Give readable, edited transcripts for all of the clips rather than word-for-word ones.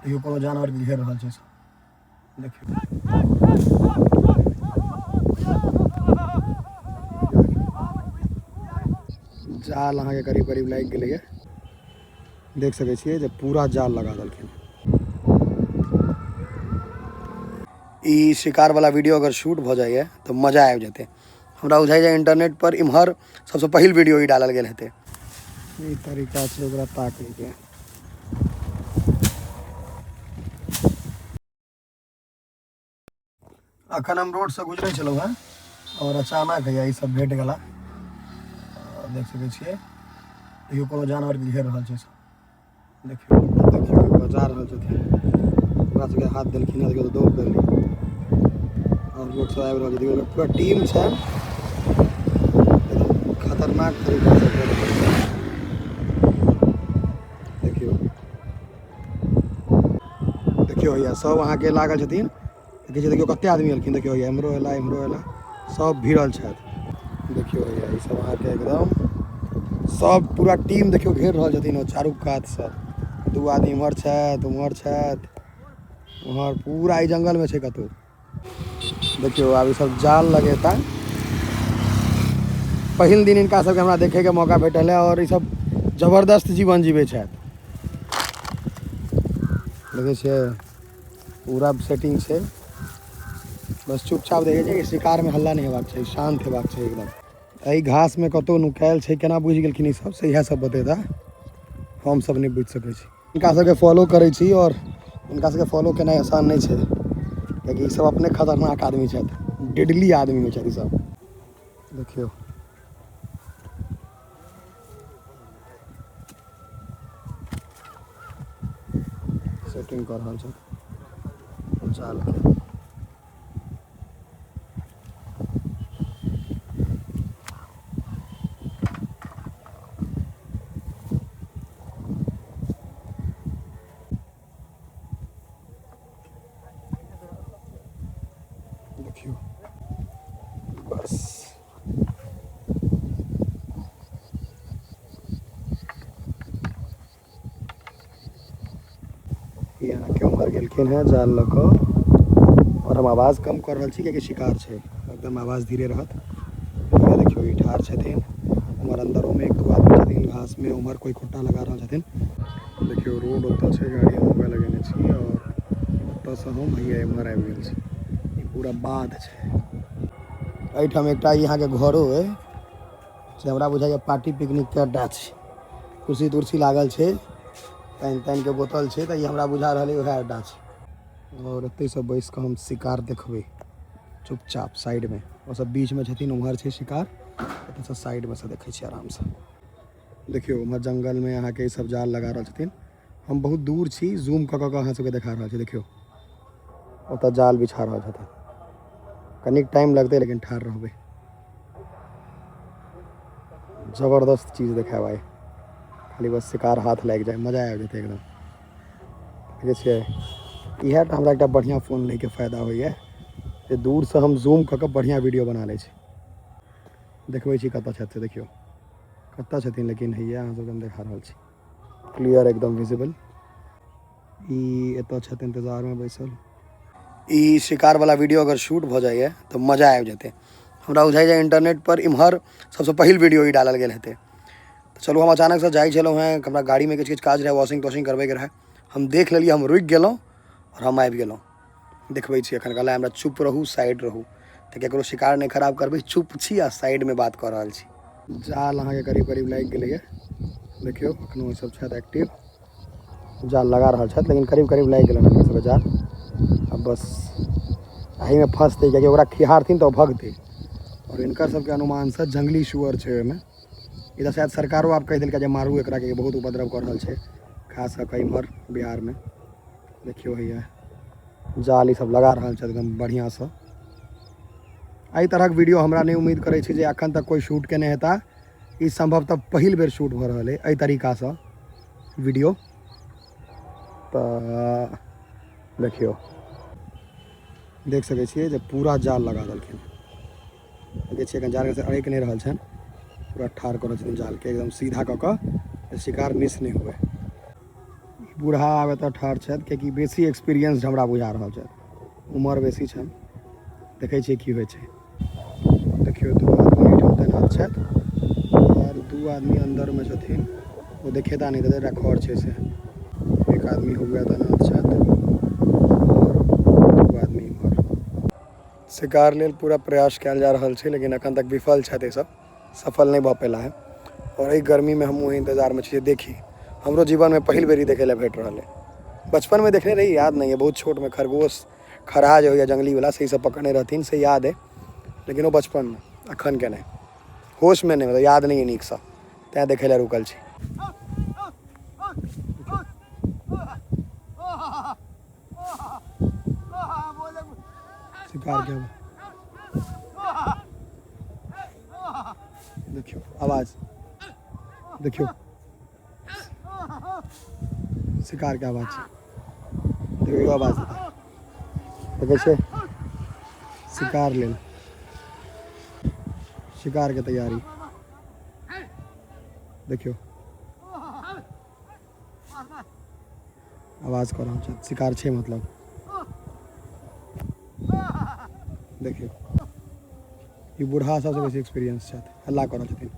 देखियौ कोनो जानवरके घेर रहल छै सब। देखियौ, जाल अहाँके करीब करीब लागि गेलैए। देख सकै छियै जे पूरा जाल लगा देलखिन। ई शिकार वाला वीडियो अगर शूट भऽ जाइए तऽ मजा आबि जेतै। हमरा बुझाइए इंटरनेट पर इम्हर सबसँ पहिल वीडियो ई डालल गेल हेतै। ई तरीका छै ओकरा ताकैके। अखन हम रोडसँ गुजरै छलहुँ हेँ आओर अचानक हैया ई सब भेट गेला। देख सकै छियै, देखियौ कोनो जानवरके घेर रहल छै सब। देखियौ देखियौ, बजा रहल छथिन, ओकरा सबके हाथ देलखिन हँ, देखियौ दौड़ देली आओर लोक सब आबि रहल छै। देखियौ पूरा टीम छै, एकदम खतरनाक तरीकासँ। देखियौ देखियौ, हैया सब अहाँके लागल छथिन। देखै छियै, देखियौ कते आदमी एलखिन। देखियौ हैया एम्हरो एला, एम्हरो एला, सब भिड़ल छथि। देखियौ हैया ई सब अहाँके एकदम सब पूरा टीम देखियौ घेर रहल छथिन। ओ चारू कातसँ दू आदमी इम्हर छथि, उम्हर छथि, उम्हर पूरा ई जंगलमे छै कतहु। देखियौ आब ई सब जाल लगेता। पहिल दिन हिनका सबके हमरा देखैके मौका भेटल है आओर ई सब जबरदस्त जीवन जीबै छथि। देखै छियै पूरा सेटिंग छै, बस चुपचाप देखै छियै कि शिकारमे हल्ला नहि हेबाक चाही, शान्त हेबाक चाही एकदम। एहि घासमे कतहु नुकायल छै, केना बुझि गेलखिन ई सब से इएह सब बतेता, हम सब नहि बुझि सकै छी। हिनका सबके फॉलो करै छी आओर हिनका सबके फॉलो केनाइ आसान नहि छै, कियाकि ई सब अपने खतरनाक आदमी छथि, डेडली आदमी होइ छथि ई सब। देखियौ सेटिंग कऽ रहल छथि जालके। देखियौ बस ई अहाँके उम्हर गेलखिन हेँ जाल लऽ कऽ। आओर हम आवाज कम कऽ रहल छी कियाकि शिकार छै, एकदम आवाज धीरे रहत। देखियौ ई ठाढ़ छथिन उम्हर, अन्दरोमे एक दू आदमी छथिन घासमे, उम्हर कोइ खुट्टा लगा रहल छथिन। देखियौ रोड ओतऽ छै, गाड़ी हम उएह लगेने छी आओर ओतऽसँ हम हैया एम्हर आबि गेल छी। ई पूरा बाध छै। एहिठाम एकटा ई अहाँके घरो अइ से हमरा बुझाइए पार्टी पिकनिकके अड्डा छै। कुर्सी तुर्सी लागल छै, पानि तानिके बोतल छै, तऽ ई हमरा बुझा रहल अइ उएह अड्डा छै। आओर एतहिसँ बैस कऽ हम शिकार देखबै चुपचाप साइडमे। ओ सब बीचमे छथिन, उम्हर छै शिकार, एतऽसँ साइडमे सँ देखै छी आरामसँ। देखियौ उम्हर जंगलमे अहाँके ई सब जाल लगा रहल छथिन। हम बहुत दूर छी, जूम कऽ कऽ अहाँ सबके देखा रहल छी। देखियौ ओतऽ जाल बिछा रहल छथिन। कनिक टाइम लगतै लेकिन ठाढ़ रहबै, जबरदस्त चीज देखायब आइ। खाली बस शिकार हाथ लागि जाय, मजा आबि जेतै एकदम। देखै छियै, इएह तऽ हमरा एकटा बढ़िआँ फोन लैके फायदा होइए जे दूरसँ हम जूम कऽ कऽ बढ़िआँ वीडियो बना लै छी। देखबै छी कतऽ छथि से, देखियौ कतऽ छथिन, लेकिन हैया अहाँ सबके हम देखा रहल छी क्लियर एकदम विजिबल। ई एतऽ छथि इंतजारमे बैसल। ई शिकारवला वीडियो अगर शूट भऽ जाइए तऽ मजा आबि जेतै। हमरा बुझाइए इंटरनेट पर इम्हर सबसँ पहिल वीडियो ई डालल गेल हेतै। तऽ चलू, हम अचानकसँ जाइ छलहुँ हेँ, हमरा गाड़ीमे किछु किछु काज रहै, वॉशिंग तॉशिंग करबैके रहै। हम देख लेलियै, हम रुकि गेलहुँ आओर हम आबि गेलहुँ। देखबै छी एखन। कहला हमरा चुप रहू, साइड रहू, तऽ ककरो शिकार नहि खराब करबै। चुप छी आ साइडमे बात कऽ रहल छी। जाल अहाँके करीब करीब लागि गेलैए। देखियौ एखनो ओ सब छथि एक्टिव, जाल लगा रहल छथि, लेकिन करीब करीब लागि गेलनि हुनकर सबके जाल। आब बस एहिमे फँसतै, कियाकि ओकरा खिहारथिन तऽ ओ भगतै। आओर हिनकर सबके अनुमानसँ जंगली सुअर छै ओहिमे। ई तऽ शायद सरकारो आब कहि देलकै जे मारू एकरा, कि बहुत उपद्रव कऽ रहल छै, खास कऽ कऽ इम्हर बिहारमे। देखियौ हैया जाल ई सब लगा रहल छथि एकदम बढ़िआँसँ। एहि तरहक वीडियो हमरा नहि उम्मीद करै छी जे एखन तक कोइ शूट केने हेता। ई सम्भवतः पहिल बेर शूट भऽ रहल अइ एहि तरीकासँ वीडियो। तऽ देखियौ, देख सकै छियै जे पूरा जाल लगा देलखिन। देखै छियै एखन जाल से अड़कि नहि रहल छनि, पूरा ठाढ़ कऽ रहल छथिन जालके एकदम सीधा कऽ कऽ, शिकार मिस नहि हुए। बूढ़ा आब एतऽ ठाढ़ छथि, कियाकि बेसी एक्सपीरियंस्ड हमरा बुझा रहल छथि, उमर बेसी छनि। देखै छियै की होइ छै। देखियौ, 2 आदमी एहिठाम तैनात छथि आओर 2 आदमी अन्दरमे छथिन। ओ देखेता नहि देतै, एकटा खर छै से। एक आदमी हुए तैनात छथि आओर 2 आदमी इम्हर। शिकार लेल पूरा प्रयास कयल जा रहल छै, लेकिन एखन तक विफल छथि, सब सफल नहि भऽ पेला है। आओर एहि गर्मीमे हमहूँ ओहि इंतजारमे छी जे देखी। हमरो जीवनमे पहिल बेरी देखै लए भेट रहल है। बचपनमे देखने रही, याद नहि है, बहुत छोटमे खरगोश खरहा जे होइए जङ्गलीवला से सब पकड़ने रहथिन, से याद है, लेकिन ओ बचपनमे, अखनके नहि, होशमे नहि, मतलब याद नहि है नीकसँ, तैँ देखै लए रुकल छी। शिकार के देखियौ आवाज, देखियौ शिकार के आवाज, देखियौ आवाज देखै छै शिकार लेल, शिकार के तैयारी। देखियौ आवाज कऽ रहल छै, शिकार छै मतलब। देखियौ ई बूढ़ा सबसँ बेसी एक्सपीरियंस छथि, हल्ला कऽ रहल छथिन।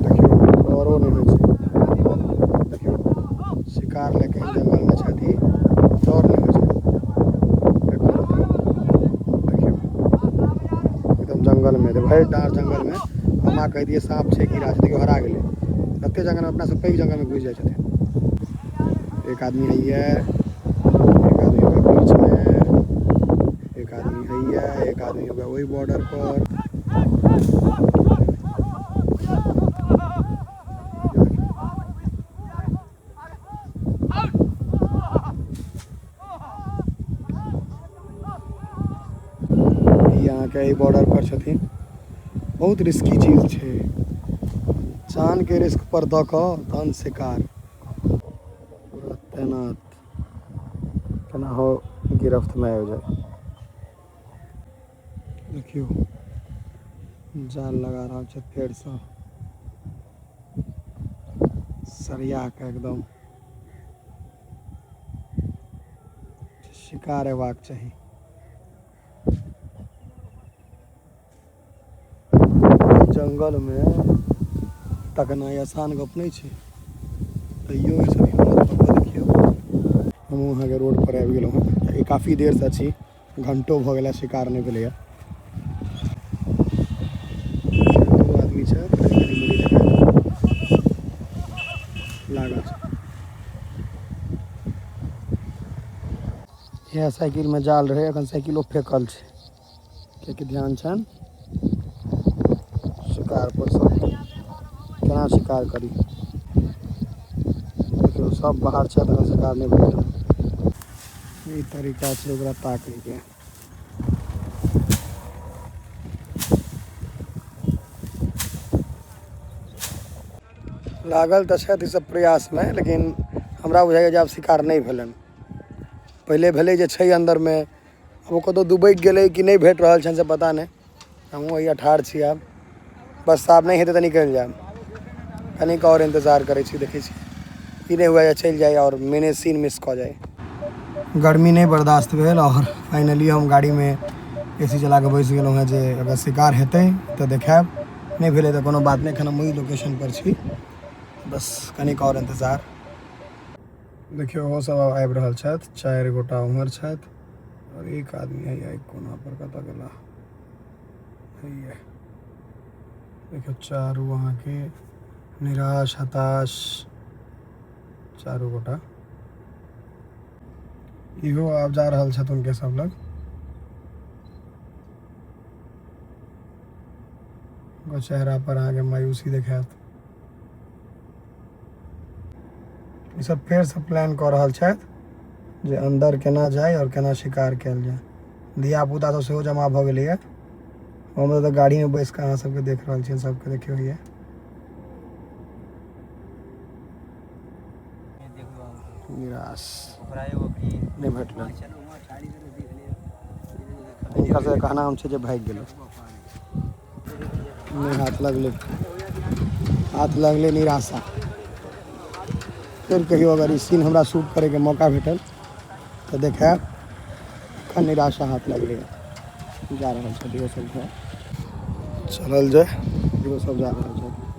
देखियौ डरो नहि होइ छै। देखियौ शिकार लए कऽ जंगलमे छथि, डर नहि होइ छै। देखियौ एकदम जंगलमे, भरि डाँड़ जंगलमे। हमरा कहि दियै साँप छै कीड़ा छै, देखियौ हरा गेलै। कते जंगलमे अपना सब पैघ जंगलमे घुसि जाइ छथिन। एक आदमी हैया, एक आदमी होगा बीचमे, एक आदमी हैया, एक आदमी होगा ओहि बॉर्डर पर। ई अहाँके एहि बॉर्डर पर छथिन। बहुत रिस्की चीज छै, जान के रिस्क पर दऽ कऽ तहन शिकार। पूरा तैनात, केना हो गिरफ्त में आबि जाए। देखियौ जाल लगा रहल छै फेरसँ सरिया कऽ, एकदम शिकार हेबाक चाही। जंगलमे तकनाइ आसान गप नहि छै, तैयो ई सब हिम्मत कऽ कऽ देखियौ। हमहूँ अहाँके रोड पर आबि गेलहुँ हँ, कियाकि काफी देरसँ छी, घंटो भऽ गेल शिकार नहि भेलैए। 2 आदमी छै, कनि कनि मुड़ी देखाय लागल छै। इएह साइकिलमे जाल रहै, एखन साइकिलो फेकल छै, कियाकि ध्यान छनि शिकार पर सब केना शिकार करी। देखियौ सब बाहर छै, तखन शिकार नहि भेल। ई तरीका छै ओकरा ताकैके। लागल तऽ छथि ई सब प्रयासमे, लेकिन हमरा बुझाइए जे आब शिकार नहि भेलनि। पहिले भेलै जे छै अन्दरमे, आब ओ कतहु दुबकि गेलै कि नहि भेट रहल छनि से पता नहि। हमहूँ हैया ठाढ़ छी, आब बस आब नहि हेतै तऽ निकलि जायब। कनिक आओर इन्तजार करै छी, देखै छी ई नहि हुए जे चलि जाइ आओर मेने सीन मिस कऽ जाइ। गर्मी नहि बर्दाश्त भेल आओर फाइनली हम गाड़ीमे ए सी चला कऽ बैस गेलहुँ हेँ जे अगर शिकार हेतै तऽ देखायब, नहि भेलै तऽ कोनो बात नहि। एखन हम ओहि लोकेशनपर छी, बस कनिक आओर इन्तजार। देखियौ ओहो सब आब आबि रहल छथि, 4 गोटा उम्हर छथि आओर एक आदमी हैया एक कोना पर कतऽ गेला हैया। देखियौ चारू अहाँके निराश हताश चारू गोटा। इहो आब जा रहल छथि हुनके सब लग। हुनकर चेहरा पर अहाँके मायूसी देखायत। ई सब फेरसँ प्लान कऽ रहल छथि जे अन्दर केना जाय आओर केना शिकार कयल जाय। धियापुता सब सेहो जमा भऽ गेलैए। हम तऽ गाड़ीमे बैस कऽ अहाँ सबके देख रहल छियनि, सबके देखियौ हैया। निराश नहि भेटलै। हिनकर सबके कहनाम छै जे भागि गेलै। नहि हाथ लगलै, हाथ लगलै निराशा। फेर कहियो अगर ई सीन हमरा शूट करैके मौका भेटल तऽ देखायब। एखन निराशा हाथ लगलै। जा रहल छथि इहो सब घर, चलल जाय। इहो सब जा रहल छथि।